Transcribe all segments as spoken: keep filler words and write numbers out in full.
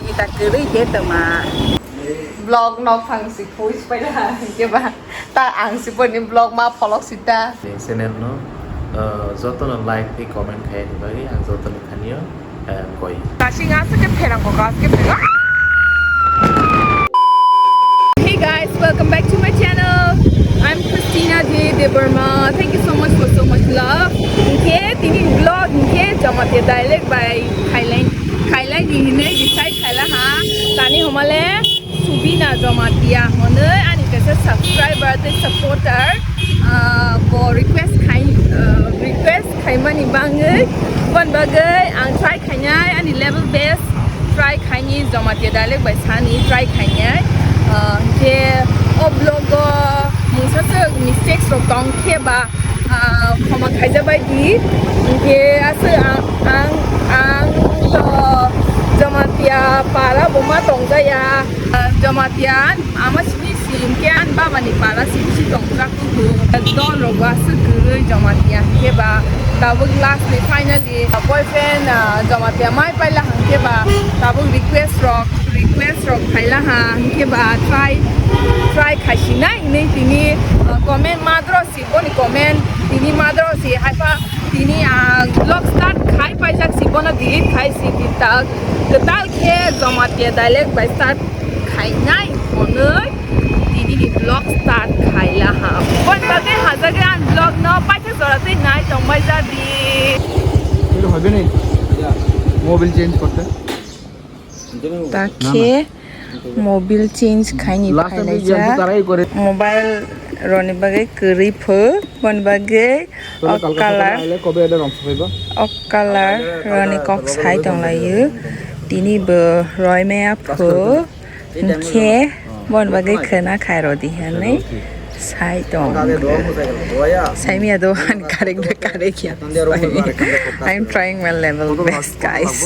Mita kwrwi de tongma. Vlog nok phang si pui si paila, hwnkhe ba ta ang si boni vlog ma pholok si ta. Channel no, uh, joto no like tei comment khai ni bagwi ang joto no khanio, uh, koi. Kasing asa ke pherang ko gas ke pherang. Hey guys, welcome back to my channel. I'm Christina J Debbarma. Thank you so much for so much love. Hwnkhe tini vlog hwnkhe Jamatia dialect by Khailai, Khailai ni hinwi decide khaila ha. Tani homale Subina Jamatia hwnwi ani kaisa subscriber tei supporter, ah, bo request khai, ah, request khaimani bangwi, bon bagwi ang try khainai, ani level best try khaini, Jamatia dialect bai sani try khainai. Ah, hwnkhe o vlog o mungsa swk mistakes rok tong khe ba, ah, khoma khaija bai di. Hwnkhe aswk ang, ang, ang to Jamatia para bo ma tongjaya. Ah, Jamatia ama simi si hwnkhe ani baba ni para si bisi tongjak kuhu. Dol rok bo aswk kwrwi Jamatia hwnkhe ba tabuk last ni finally boyfriend, ah, Jamatia mai paila hwnkhe ba tabuk request rok, request rok khaila ha hwnkhe ba try, try khaisinai hinwi tini, ah, comment madro si boni comment tini madro si haipa tini ang vlog start khai paijak si bono delete khai si di ta kwtal khe Jamatia dialect bai start khainai hwnwi tini ni vlog start khaila ha. Bon bagwi hajagwi ang vlog no paithak jora twi nai tongbai jadi. এটা হবে না? Mobile change করতে। Ta khe mobil change khaini phailai jak. Mobile roni bagwi kwrwi pho, bon bagwi o color, o color roni kok sai tonglaio. Tini bo roi maya pho, hwnkhe bon bagwi khwna khai rodi hwnwi sai tong. Sai miya do han karek da karek ya. I'm trying my level best, guys.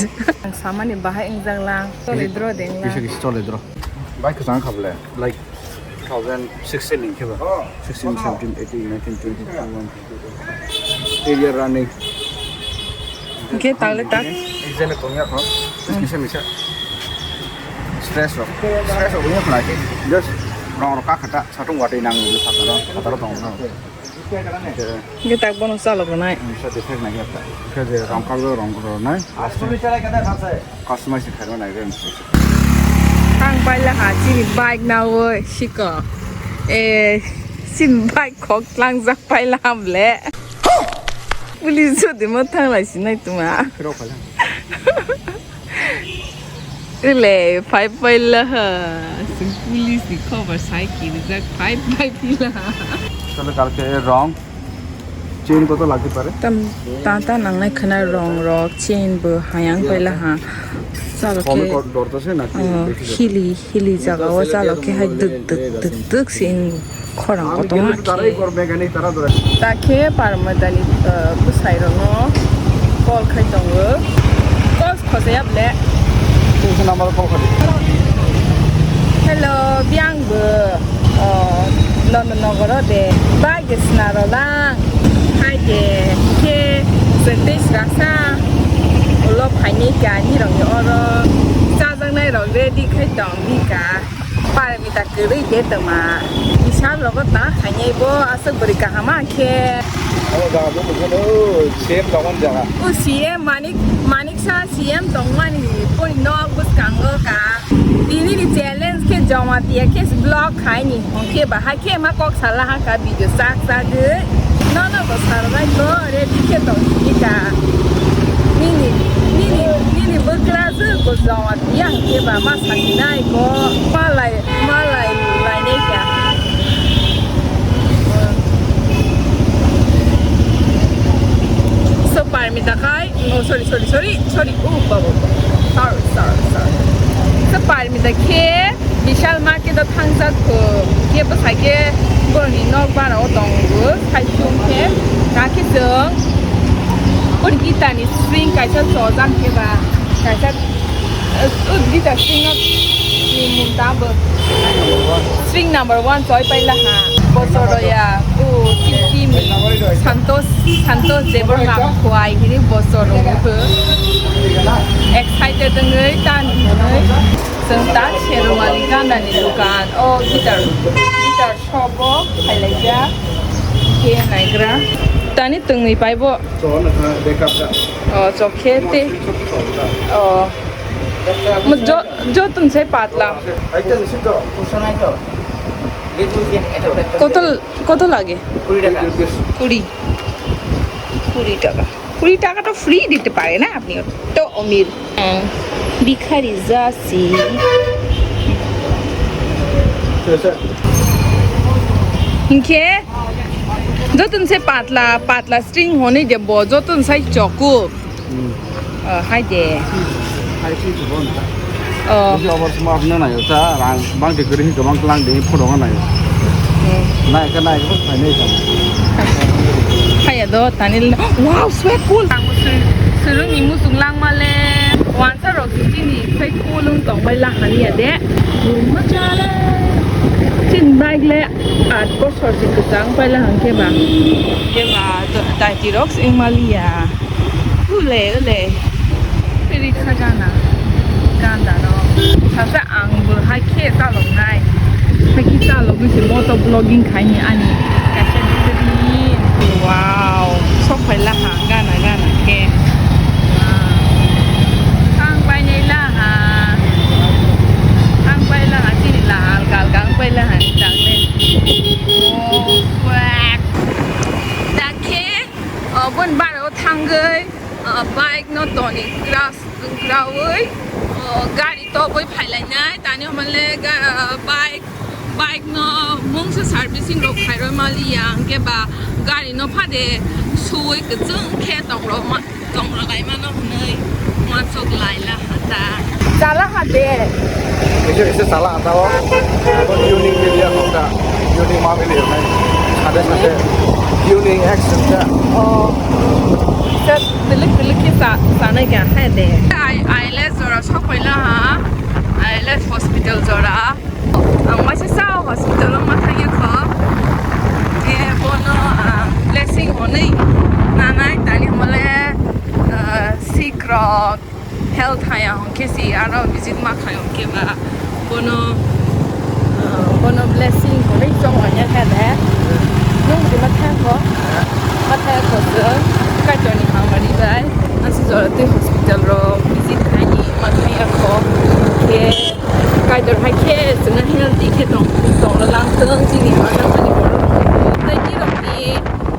Ang samani bahai wngjaklang. Chole dro dengla. Kisa kisa chole dro. Bai kwchang kha bole. Like two thousand sixteen ni khe ba. Sixteen, seventeen, eighteen, nineteen, twenty, twenty-one, twenty-two. Area running. Hwnkhe tak le tak. Exam tong ya kho. Kisa misa. Stress rok. Stress rok ya kho. Just rong rok ka khata. Satung watwi nang ni phataro. Phataro tong no. Hwnkhe tak bono chalok rwnai. Sa defect nai ya. Khe je rong kal rong rwnai. Customize khairok nai rem. Thang paila ha chini bike nawi siko. Eh, chini bike khok tlangjak paila hamle. Police jodi mo thanglai sinai tuma. Rok paila. Ile, phai paila ha. Sing police ni khobor sai kirijak phai phai pila ha. Chalo kalke rong. Chain koto lagte pare? Tam, ta, ta nangnai khwna rong rok, chain bo hayang paila ha. Chalo khe, oh, hili, hili jaga o chalo khe hai duk duk duk duk si wng khorang kotorma khe. Ta khe Parmita ni, uh, bwsai rok no call khai tongo. Call Khosaya ble. Singsa number call khadi. Hello, biang bo, oh, London nogoro de. Bai de sna ro lang. Hai de, ke, sente srasa. Ulo phaini ka, ni rong yo oro. Chajaknai rok ready khai tong, ni ka. Parmita kwrwi de tongma. Bisal rogo ta khainai bo aswk bwrwi kaham khe. Abo jaga bo mungkha no, C M tongmani jaga. O C M Manik, Manik Saha C M tongmani boni nok bwskango ka. Tini ni challenge khe Jamatia khe vlog khaini. Hwnkhe bahai khe ma kok sala ha ka video sak sagwi. Nono bo sarnai ko ready khe tong sini ka. Nini, nini, nini bwkra se ko Jamatia hwnkhe ba ma sasinai ko. Malai, malai lainai ka. So Parmita khai, oh, sorry, sorry, sorry, sorry, oh, babo, sorry, sorry, sorry. So Parmita khe Vishal Market o thangjak kho, khe bwsai khe boroni nok bara o tongo, khai sum khe, kakhe chwng, boroni gitani string kaisa chojak khe ba, kaisa, uh, gita string no ni mung tamo. String number one choi paila ha. Bosor ya, o, team, team ni Santosh, Santosh Debbarma khwai hini bosor rok. Excited wngwi tan hinwi Ganda ni dukan, o guitar, guitar shop o khailaijak. Khe naigra. Tani tongwi paibo. Chon kha, backup da. O, chokhe te. O. Mo jo, jotun sai patla. Koto, koto lage? Kuri. Kuri taka. Kuri taka to free dite pare na apni. To omir. Hmm. Bikhari jasi. Hinkhe jotun sai patla, patla string hwnwi de bo jotun sai choku. Hmm. Oh, hai de. Hai si chubon. Oh. Bisi obor smart na nayo ta, rang bang de guri gabang klang de photo ga nayo. Hmm. Nai ka nai ko phai nai ka. Haya do tanil. Wow, so cool. Ang su-, surung imu sunglang male. Wansa rok chini sai cool ung tong bai la hani ya de. Chin bike le at bosor si kwchang bai la hangke ba. Ke ba, dati rok sing mali ya. Ule, ule. Riksa gana. Ganda no. Sasa ang bo hai khe chalok nai. Hai khe chalok ni se moto vlogging khai ni ani. Kaisa bikri. Wow. Sok phai la ha gana gana khe. Wow. Thang pai nai la ha. Thang pai la ha chini la ha alga alga ang pai la ha ni tang le. Oh, swag. Dakhe. Obon baro thangwi, ah, bike no toni grass grawi, oh, gari tobwi phailainai. Tani homale ga-, ah, bike, bike no mungsa servicing rok khairoi maliya, hwnkhe ba gari no phade suwi kwchwng khe tongro ma-, tongro lai mano hwnwi uansuk lai la. Chala ha de. Ese, ese chala ha ta o. Abo tuning ke dia kok ta. Tuning ma beli hai. Sade sade. Tuning action ta. Oh. Sir, telik telik ke sa, sana kya hai de. Ai, ai le jora sok paila ha. Ai le hospital jora. Ang masa sa hospital ma thangya kho. Eh, bono, ah, blessing hwnwi nanai tani mole, ah, sikrok. Health haya hwnkhe si aro visit ma khai hwnkhe ba bono, ah, bono blessing hwnwi chong hwnkhe khe de. Nwng bo ma thang kho, ma thang kho se Kaitorni hamari bai. Aswk jora tei hospital rok visit khaini ma thang ya kho. Khe Kaitor hai khe chwngno healthy khe tong, tongna lang tong chini hajak mani borok rok. Tei nirok ni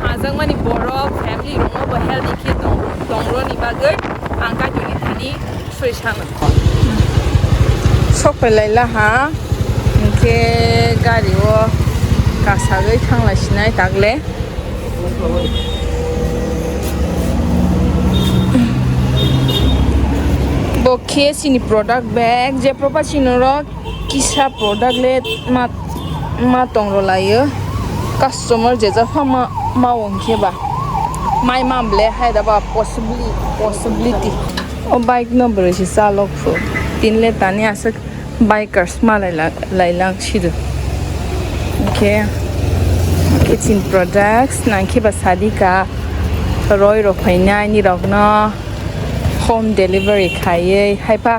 hajak mani borok family rok no bo healthy khe tong, tong rwni bagwi ang Kaitor ni thani soi sana. Sok phai lai la ha, hinkhe gari o kasagwi thang lai sinai tagle. Bo khe chini product bag, je proper chini rok kisa product le ma, ma tong rw lai o. Customer je ja pha ma, ma wng khe ba. Mai mam le hai da ba possibly, possibility. O bike no bwrwi se chalok phu. Tin le tani aswk bikers ma lai la, lai lang sidu. Hwnkhe kitchen products nang khe ba sadika roi rok phainai ni rok no home delivery khaiwi haipa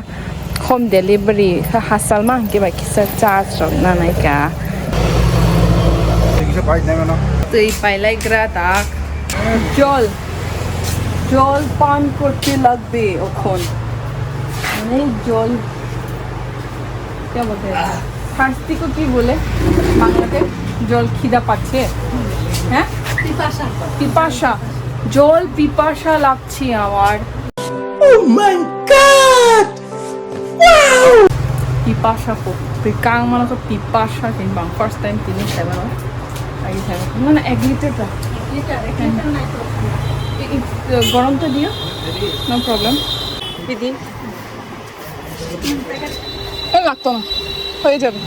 home delivery kha hachal ma hwnkhe ba kisa charge rok nanai ka. Twi pailai gra tak. Jol. জল পান করতে লাগবে এখন। মানে জল, क्या बोलते हैं? থার্সি কো কি বলে বাংলাতে? জল খিদা পাচ্ছে, হ্যাঁ? পিপাসা। পিপাসা। জল পিপাসা লাগছে আমার। Oh my God! Wow! Pipasa po. Twi kang mano to pipasa tin bang first time tini sai mano. Agi sai mano. Mana ek liter ta. Ek liter, ek liter nai to. I, i, gorom to diyo. No problem. Didi. এ লাগতো না, হয়ে যাবে।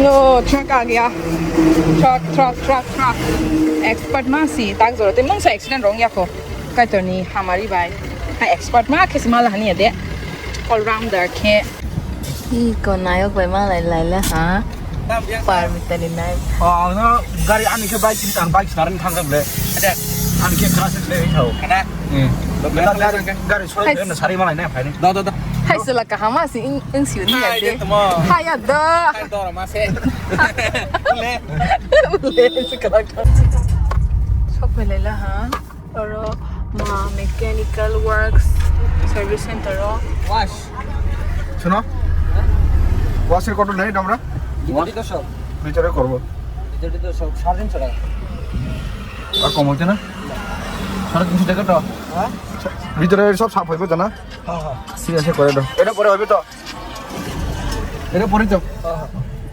No, truck आ गया। Truck, truck, truck, truck. Expert ma si, tak jora te mungsa accident rong yako. Kaitor ni hamari bai. Ha expert ma khe si mala hani ade. All rounder khe. Iko nayok bai malai laila ha. Parmita ni nai. Oh, ang no gari ani khe bike sini tang bike sini thang le. Ada. Ani khe crash le thau. Ada. Hmm. Gari, gari soi na sari malai na phai ni. Da, da, da. Hai sala kahama si ing, ing siu ni ya de. Hai ya da. Hai dora ma se. Le. Le si kala ka. Sok pele la ha. Oro ma mechanical works service center o. Wash. Suno. Wash er kotor nai damra. Wash to sob. Bichare korbo. Bichare to sob sare tin so taka. Ar kom hoite na? Sare tin so taka to. Ha? Bichare sob sap hoibo jana. Ha ha. Sira se kore do. Eta pore hoibo to. Ere pori to.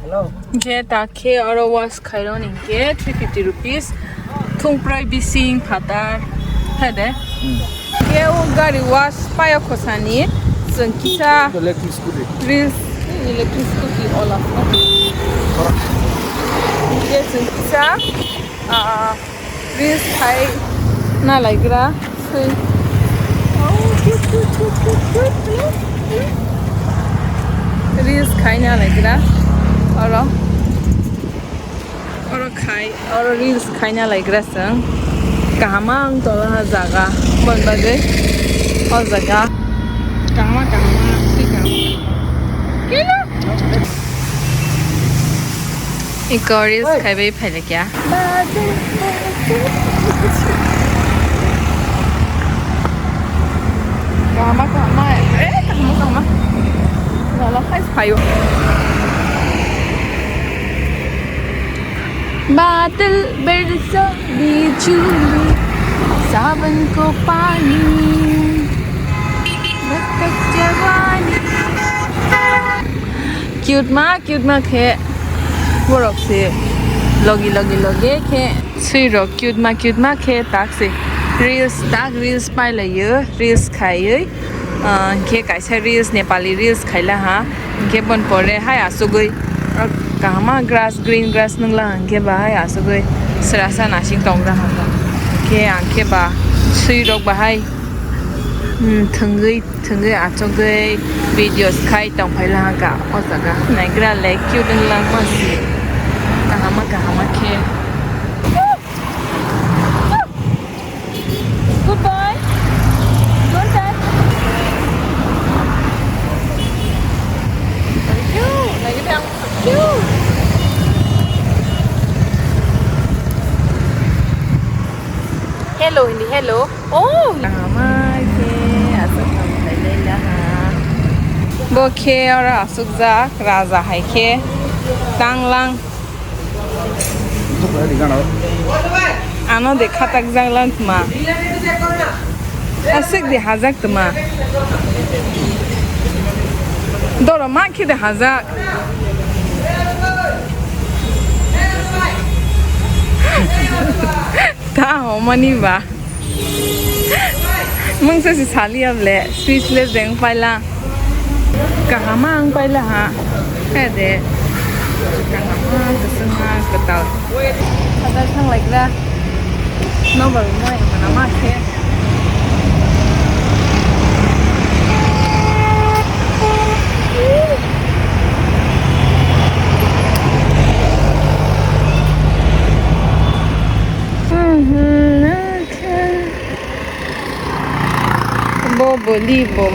Hello. Je ta khe oro wash khaironi hinkhe three fifty rupees. Thungprai bising phatar. Hede. Khe o gari wash paya khosani chwng kisa Electric scooty. Reels, electric scooty ola. Khe chwng kisa, ah, Reels khai na laigra swi. Oh, cute, cute, cute, cute, cute. Reels khai na laigra. Oro. Oro khai, oro reels khai na laigra song. Kahama ang tola jaga. Bon bagwi. O jaga. Kahama, kahama, swi kahama. Kilo. Iko reels khaibai phailakya. Kahama, kahama, eh, kahama, kahama. Lala khai phaio. बादल बरसा बिजली सावन को पानी बरकत जवानी. Cute ma, cute ma khe borok se logi logi logi khe swi rok cute ma, cute ma khe tak se reels, tak reels pai lai o, reels khai o. Ah, hinkhe kaisa reels, Nepali reels khaila ha, hinkhe bon pore hai asugwi, ah, kahama grass, green grass nungla ha, hinkhe ba hai asugwi srasa nasing tongra ha, hinkhe ang khe ba swi rok ba hai, hmm, thwngwi, thwngwi achugwi videos khai tongphaila ha ka o jaga. Naigra le cute wnglang ma si, kahama kahama khe. Good boy. Don't touch. Cute. Lagi dia cute. Hello, hindi hello. Oh. Amai ke asok ang laila ha. Bo khe ora asok jak raja hai khe tanglang. Ano de khatak jak lang tma. Asik de hajak tma. Doro ma khe de hajak. Ta homani ba. Mungsa si sali able, speechless deng paila. Kahama ang paila ha. He de. Kahama, kasama, katal. Katal sang like da. No bal mo yang mana ma khe. Bo boli bo.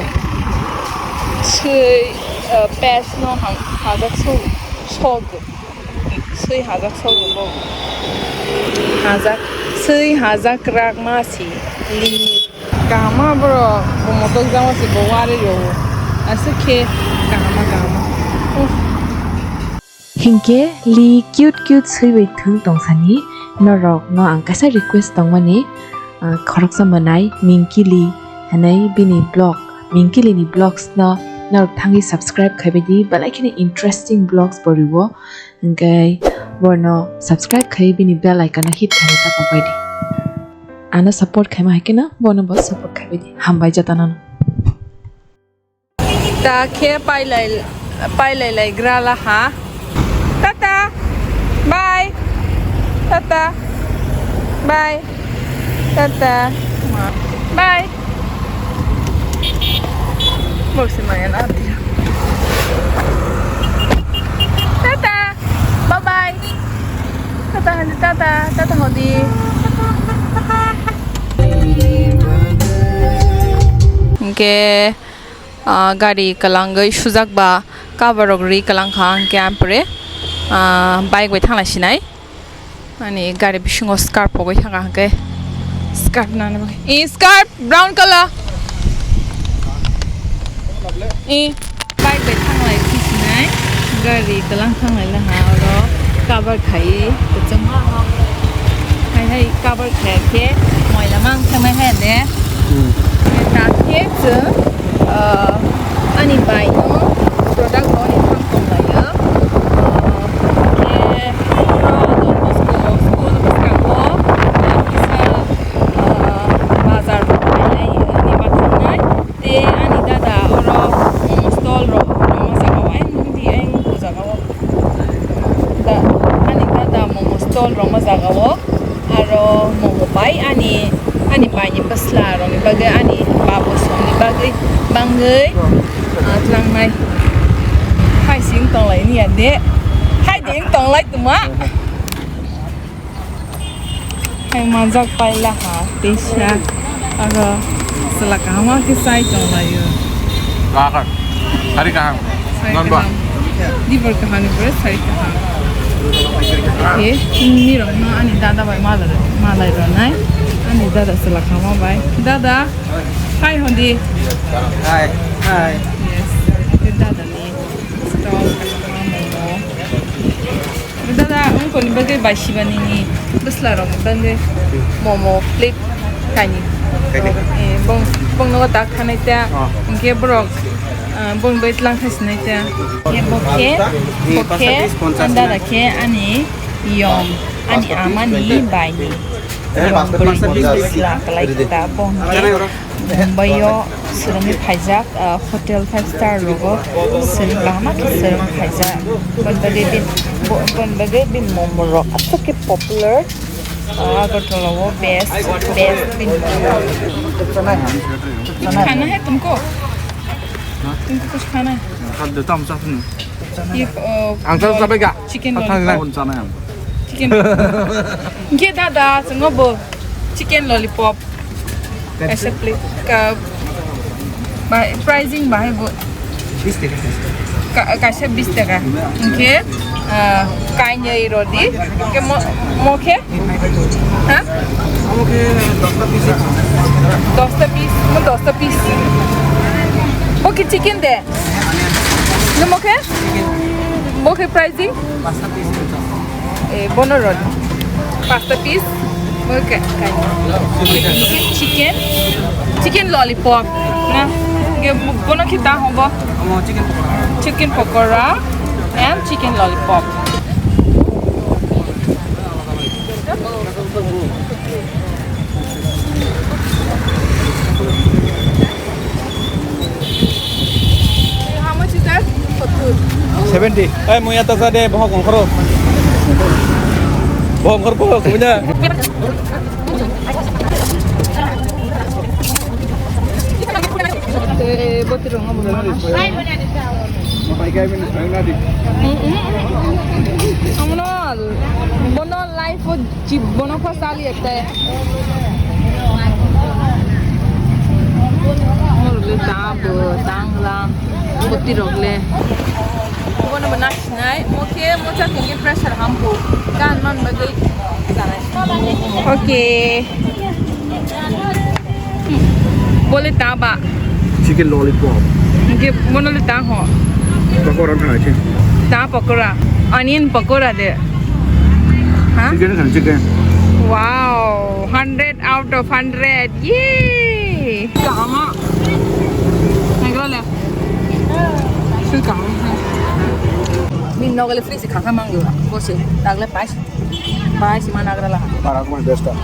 Sui, eh, pes no hang, hajak so, sog. Sui hajak sog bo. Hajak, sui hajak rak ma si. Li. Kahama bro, bo motok jama si bo wari yo. Asuk khe kahama kahama. Uff. Hinkhe li cute cute swiwi thwng tongsani norokno ang kaisa request tongmani, ah, khoroksa mwnai Minkili hwnwi bini blog, Minkilini blogs no norok thangwi subscribe khaibaidi, belai kheno interesting blogs bo rwo, hinkhe borno subscribe khaiwi bini bell icon no hit khaina ta pokbaidi. Ano support khaima hai kheno bono bo support khaibaidi, hambai jotono. Ta khe pailai, pailai lai gra la ha. Tata. Bye. Tata. Bye. Tata. Bye. Bok se maya na tira. Tata. Bye bye. Tata hadi tata. Tata hadi. Oke. Ah, gari kwlangwi sujak ba cover rok ri kwlang kha, hwnkhe ampore, ah, bike bai thanglai sinai. Ani gari bisingo scarf pogwi thangkha, hwnkhe scarf nani bagwi. I scarf brown color. I bike bai thanglai sinai. Gari kwlang thanglai laha oro cover khai kwchwng. Hai hai cover khai khe moila mang thangnai hai de. Hmm. Ta khe chwng, ah, ani bai no product no ni thang tong laio. Ah, khe oro Don Bosco school bwskango, ah, kisa, ah, bazar rok khainai, ah, ni ma thangnai. Tei ani dada oro, mm, stall rok rwma jaga o, ayang di ayang o jaga o. Da-, ani dada momo stall rwma jaga o. Aro momo bai ani, ani bai ni bwsla rok ni bagwi, ani babu song ni bagwi bangwi, ah, tlangnai. Hai sing tonglai ni ya de. Hai ding tonglai tuma. Hai manjak paila ha teisa. Aro chwla kaham khe chai tong laio. Kaham. Sari kaham. Sari kaham. Liver kaham ni pore sari kaham. Oke, ni rok no ani dada bai malai, malai ronai. Ani dada chwla kaham bai. Dada, hi hondi. Hi. Hi. Yes. Dada ni stall kaham momo. Dada, wngkoni bagwi bai sibani ni bwsla rok bagwi momo plate kainwi. Kainwi. Eh, bong, bong nogo tak thanai ta, ah, hwnkhe borok, ah, bong bai tlang thai sinai ta. Ye bo khe, bo khe, ani dada khe ani yom, ani ama ni bai ni. Yom bwrwi ni bwsla kwlai ta, bo hwnkhe Mumbai o swrwngwi phaijak, ah, hotel five star rogo swrwng kaham khe swrwng phaijak. Boni bagwi bini, bo-, boni bagwi bini momo rok aswk khe popular, ah, Agartala o best, best bini momo. Khana hai tumko? Tumko kuch khana hai? Khaddo tam sa phunu. Ye, ah, ang sa sa bega. Chicken lollipop. Chicken lollipop. Hwnkhe dada, chwngo bo chicken lollipop. Kaisa plate, ka, ba, pricing bahai bo. Bis taka, bis taka. Ka-, kaisa bis taka. Hwnkhe, ah, kainwi rodi. Hwnkhe mo, mo khe? Ha? Omo khe dosta piece. Dosta piece, mo dosta piece. Bo khe chicken de? Nung mo khe? Bo khe pricing? Pasta piece. Eh, bono rod. Pasta piece. Bo khe, khe. Chicken. Chicken lollipop. Na. Ge bono khe ta hobo. Omo chicken pakora. Chicken pakora and chicken lollipop. How much is that? Seventy. Hey, muya tasa de, bohok ongkhoro. Bohok ongkhor, bohok, kunya. Eh, boti rong abo. Mm, mm. Ang no, bono life o Chip bono pa sali ekta. Morok le ta bo tang lang, boti rok le. Bono bo nasinai, mo khe mo cha khe pressure hampu. Gan man bagwi sanai. Okay. Bole ta ba? Chicken lollipop. Hingke bono le ta ho? Pakora thang chi. Ta pakora. Onion pakora de. Ha? Chicken khan chicken. Wow, hundred out of hundred. Yay! Kahama. Nagra le. Sui kahama. Min nogale free si khakha mangu. Bosi. Nagle pais. Pais ma nagra la. Para kuma besta.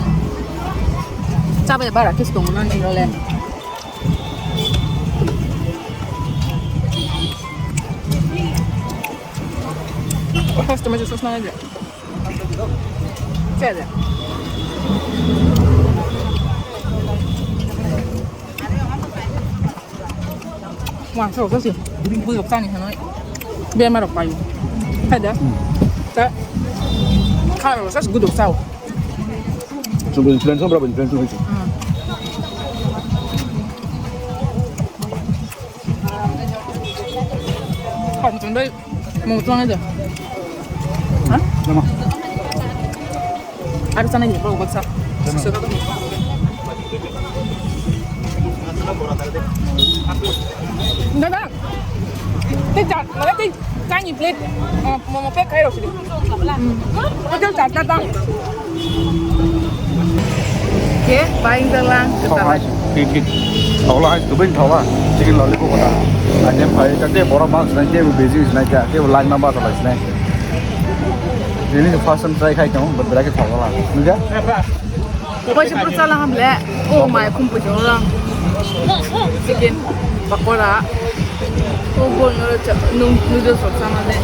Chabai bara kis tongo na nini role. First tomato sauce na de. Chede. Wah, so kasi. Bui yok tani hanoi. Biar marok payu. Ada. Ta. Karo sas gudok sao. Sumber influencer berapa influencer itu? Hmm. Mungchang dai, mungchang aja. Ha? Lama. Aru sana ni, bro, baksa. Dada, tei ja, mana tei Chani plate, uh, momo plate khai rok sidi. Hotel charta tang. Ke, buying jalang. Thok hai, thik, thik. Thok la hai, kubin thok la. Chicken lollipop kota. Ajem phai, kate borok mang sinai, ke busy sinai, ke, ke line ma ba salai sinai. Ini first time try khai tong, but berake thok la. Nuja? Poisa pura chala hamle. Oh my, kum poisa ora. Chicken pakora. Oh, bol noodles cha-, noodles rok chana de.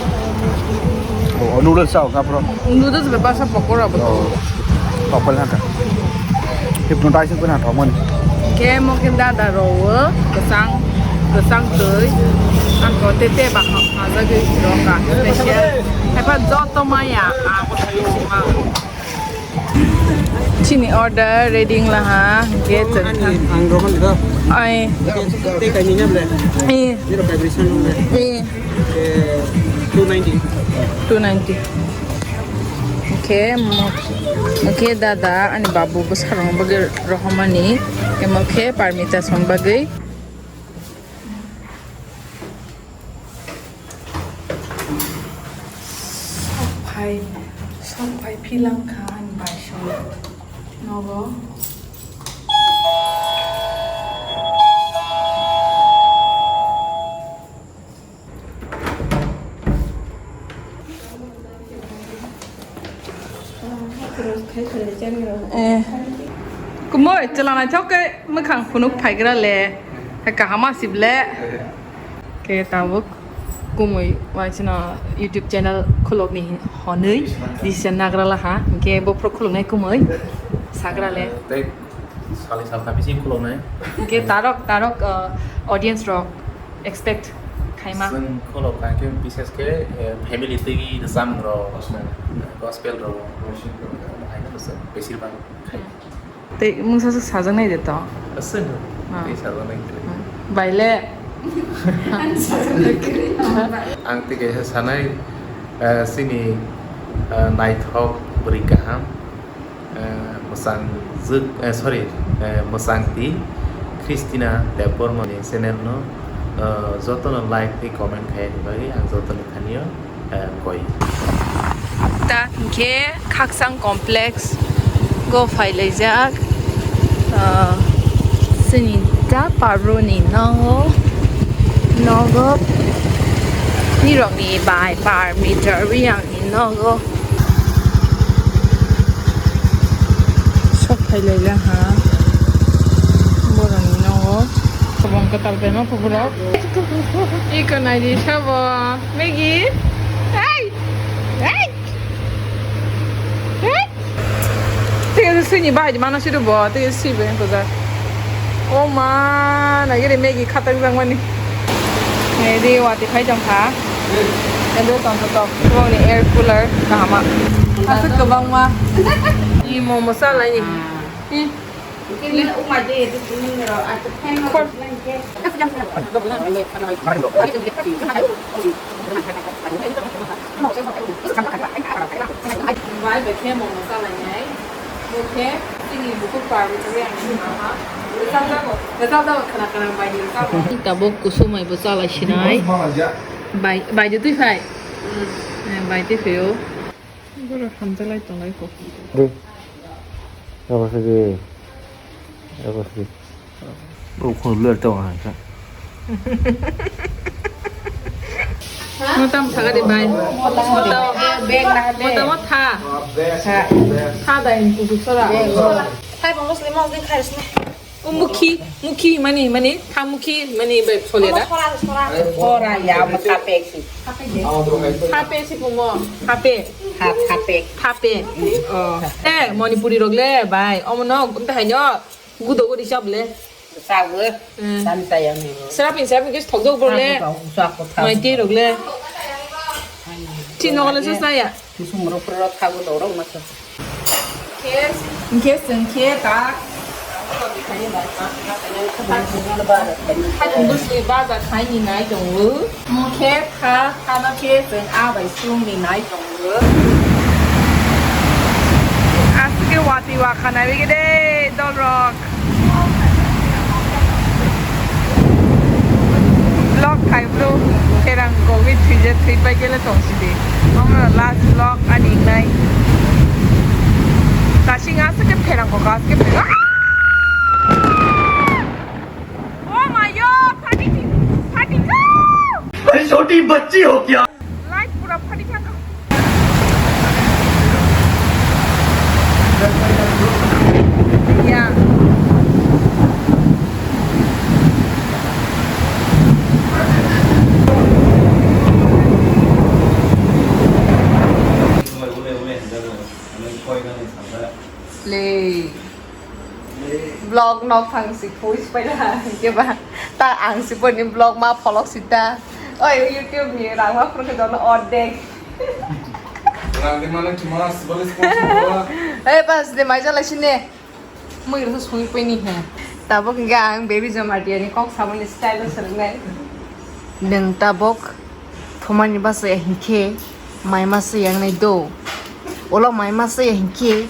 Oh, noodles sao, kapro? Noodles be basa pakora bo. Oh. Kapal haka. Hypnotize ko na thomon. Ke mo ke dada ro, kesang, kesang tei. Ang ko tete ba ha, ha, jagi ro ka. Special. Hepa joto maya. Ah, Chini order ready wngla ha, hwnkhe chwng thang. Ang rohon dito. Ai. Tei kaini nya ble? Eh. Niro vibration ble? Eh. Eh, two ninety. Two ninety. Hwnkhe mo-, hwnkhe dada ani babu bwsarokni bagwi rohormani, hwnkhe mo khe Parmita songni bagwi. Sok phai, sok phai philang kha ani bai song nogo. Eh. Kumui, chwla naithok khe mwkhang phunuk phaigra le. Hai kaham asip le. Khe tabuk kumui waisino YouTube channel khulokni honwi decision nagra laha. Hwnkhe bophuru khuluknai kumui sagra le. Tei salni saltha bisi khuloknai. Hwnkhe tarok, tarok, uh, audience rok expect khaima. Chwng khulok kha khe bises khe, eh, family twi rwchapmung rok, gospel rok, haino rwchap, besir bhag khai. Tei mungsa swk sajaknai de to? Aswk no. Ah. Tei sajaknai khe. Baile. Ang tei kaisa sanai, eh, chini, eh, naithok bwrwi kaham. Eh, mwchang jwk, eh, sorry, eh, mwchang ti Christina Debbarma ni channel no, eh, joto no like tei comment khai ni bagwi ang joto ni thani o, eh, koi. Ta hwnkhe Khakchang complex go phai laijak, eh, chini ta Paroni nogo, nogo nirok ni bai par meter yang. Nogo. Sok phai lai la ha. Boroni nogo. Kobong kwtal bai ma phukurok. Iko nai di sabo. Maggie. Hey! Hey! Hey! Tei swini bahai di mano sidu bo. Tei swi bai ko ja. O ma, nai gari Maggie khatak jang mani. Nai di wati phai jang kha. Endo tong tong tong. Bongni air cooler kahama. Aswk kwbangma. Imo mwsa laini. Ih. Khor. Bai bai khe mo mwsa lainai. Bo khe chini bukhuk par bo chari ang sima ha. Rwchapjago, rwchapjago khwna khwna bai di rwchapjago. Tabuk kusumai bo chalai sinai. Bai, bai de twi phai. Hmm. Eh, bai twi phai o. Borok hamjalai tonglai kho. Dei. Abo se de. Abo se. O khon ler tong hai kha. Mo tam thaga de bai. Mo tam. Bag na de. Mo tam tha. Tha. Tha dai ku ku sora. Bag. Khai bang muslim mo khai sne. O mukhi, mukhi mani, mani, tha mukhi mani bai sole da. Sora, sora. Sora ya, mo tha pe si. Tha pe si pumo. Tha pe. Tha, tha pe. Tha pe. Oh. Eh, Manipuri rok le bai. Omo no, unta hai no. Gudo gudi chap le. Sawe. Hmm. Sani saya ni. Serapin, serapin kis thok dok bro le. Mai te rok le. Chi no le sa ya. Kusum rok pro thago dorok ma sa. Kes, kes, kes ta. Khatung bwswi bazar khaini nai tongo. Mokhe kha, khano khe chwng a bai chwngni nai tongo. Aswk khe watwi wakha naiwi de dolrok. Vlog khai bro, pherang kogwi thwije thwi pai kele tong sidi. Omo last vlog ani wngnai. Kasing aswk khe pherang kok aswk khe pherang. Oh my God, phating, phating kha. अरे छोटी बच्ची हो क्या? Light pura phating kha. Ya. Le. Vlog nok phang si pui si paila, hingke ba ta ang si boni vlog ma pholok si ta. Oi, YouTube ni rang ma phuru khe jono ordek. Rang de mano chuma sibole sponsor. Eh, bas de mai jala sine. Mui rasa sui pui ni he. Tabuk hingke ang baby Jamatia ni kok samani style o swrwngnai. Nwng tabuk thumani basa ya hinkhe mai masa ya wngnai do. Ulo mai masa ya hinkhe.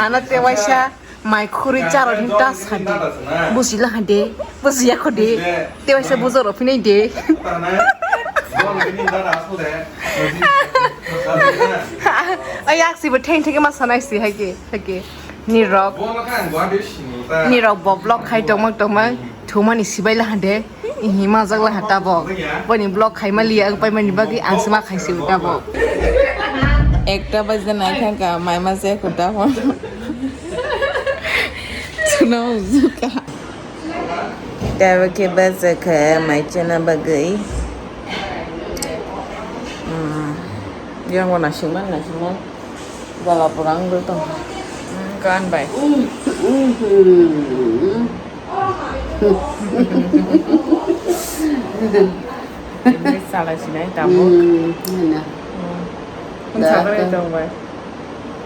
Ano tewaisa mai khuri charo hinta sadi. Busi lahade, busi yakhode. Tewaisa bujor ophinai de. Ay, aksi bo theng theng ma sanai si hai ke, hai ke. Nirok. Nirok bo vlog khai tongma tongma thumani sibai lahade. Ihi majak laha tabok. Boni vlog khai maliya ang pai mani bagwi ang sima khai si tabok. Ekta baje nai thangka mai ma se khuta phone. Suno zuka. Tabo khe bachakha mai chana bagwi. Hmm. Yang wana singman na singman. Jala pura wngwi tong. Hmm, kan bai. Ini salai sinai tamo. Hmm, ini. Hmm. Kun sabar tong bai.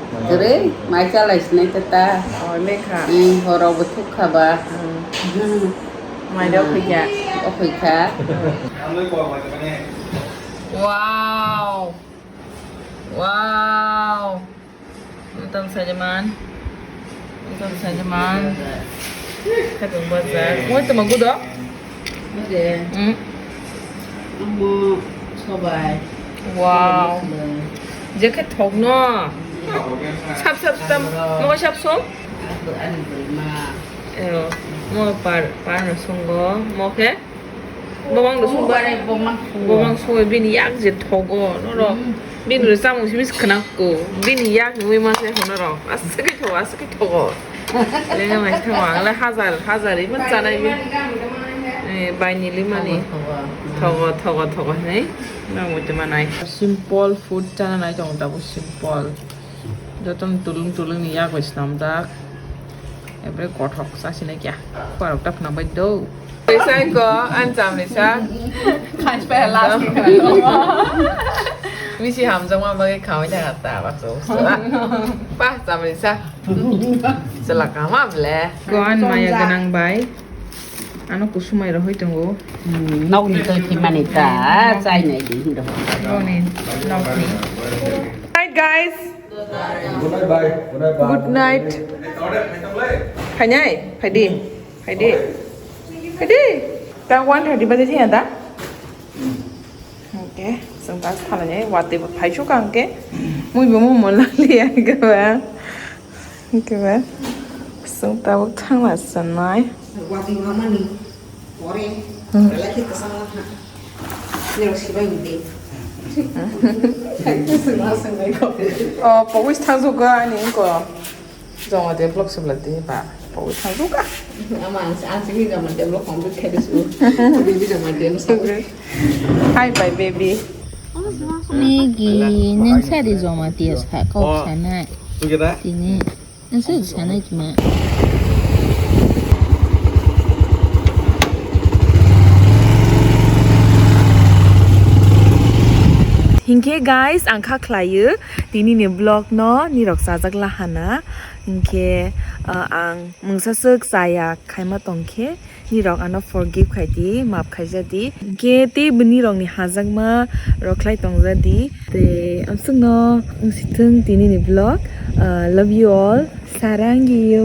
Kwrwi, mai chalai sinai ta ta. Oh, lekha. Hmm, horo bo thuk kha ba. Hmm. Mai da okhoi kha. Okhoi kha. Wow. Wow. Motom sajaman. Motom sajaman. Khatung bajak. Moi toma gudo. Oke. Hmm. Amo sobai. Wow. Sobai. Jekhe thokno. Sap sap tam. Mo sap som. Aku ani beri ma. Ero. Mo par par no songo. Mo khe. Bomang do sungbai. Bomang sungbai. Bomang sungbai bini yak je thogo norok. Hmm. Bini ro chamung simi khna ko. Bini yak nui ma se hono ro. Aswk khe thogo, aswk khe thogo. Lenga mai thogo, ang le hajar, hajar iman chanai bi. Eh, bai nili mani. Thogo, thogo, thogo, thogo, nei. Nang mo te manai. Simple food chana nai tong tabo simple. Joton tulung tulung ni yak bai snam dak. Ebre kothok sa sinai kya. Kwarok ta phunang bai do. Risa ko, an cham risa. Khanch pa last ke khana. Misi hamjak ma bagwi khamai thang ta bak so. Pa cham risa. Chwla kama ble. Ko an maya ganang bai. Ano kusumai rohoi tongo. Hmm, nok ni to thimani ta, chai nai di hindo. Nokni, nokni. Hi guys. Good night, bye. Good night. Phainai, phaidi, phaidi, phaidi. Ta one thirty baje thya da. Okay, sung ta thala ne, wate ba phai suk ang ke. Mui bo mo mo la liya ke ba. Ke ba. Sung ta thang la sanai. Wate ma mani. Ore, hmm. Belai khe kwchang wngkha. Nirok sibai wngdi. Swngma swngnaikho. O, pogwi thangjakgo ani wngkho. Joma de vlog se belai de ba. Pogwi thangjakgo. Ama ang, ang simi joma de vlog complete khe disu. Baby joma de no sa. Hi, bye, baby. Nigi, neng sa di joma tias kha kok sana. Tini. Nasa sanai cuma. Hinkhe guys, ang kha khlaio tini ni vlog no nirok chajak lahana. Hinkhe, uh, ang mungsa swk chaya khaima tongkhe nirok ano forgive khai di, maaf khaija di. Hinkhe tei bini rok ni hajakma rok khlai tongja di. Tei amswk no wngsithwng tini ni vlog. Uh, love you all. Sarangi yo.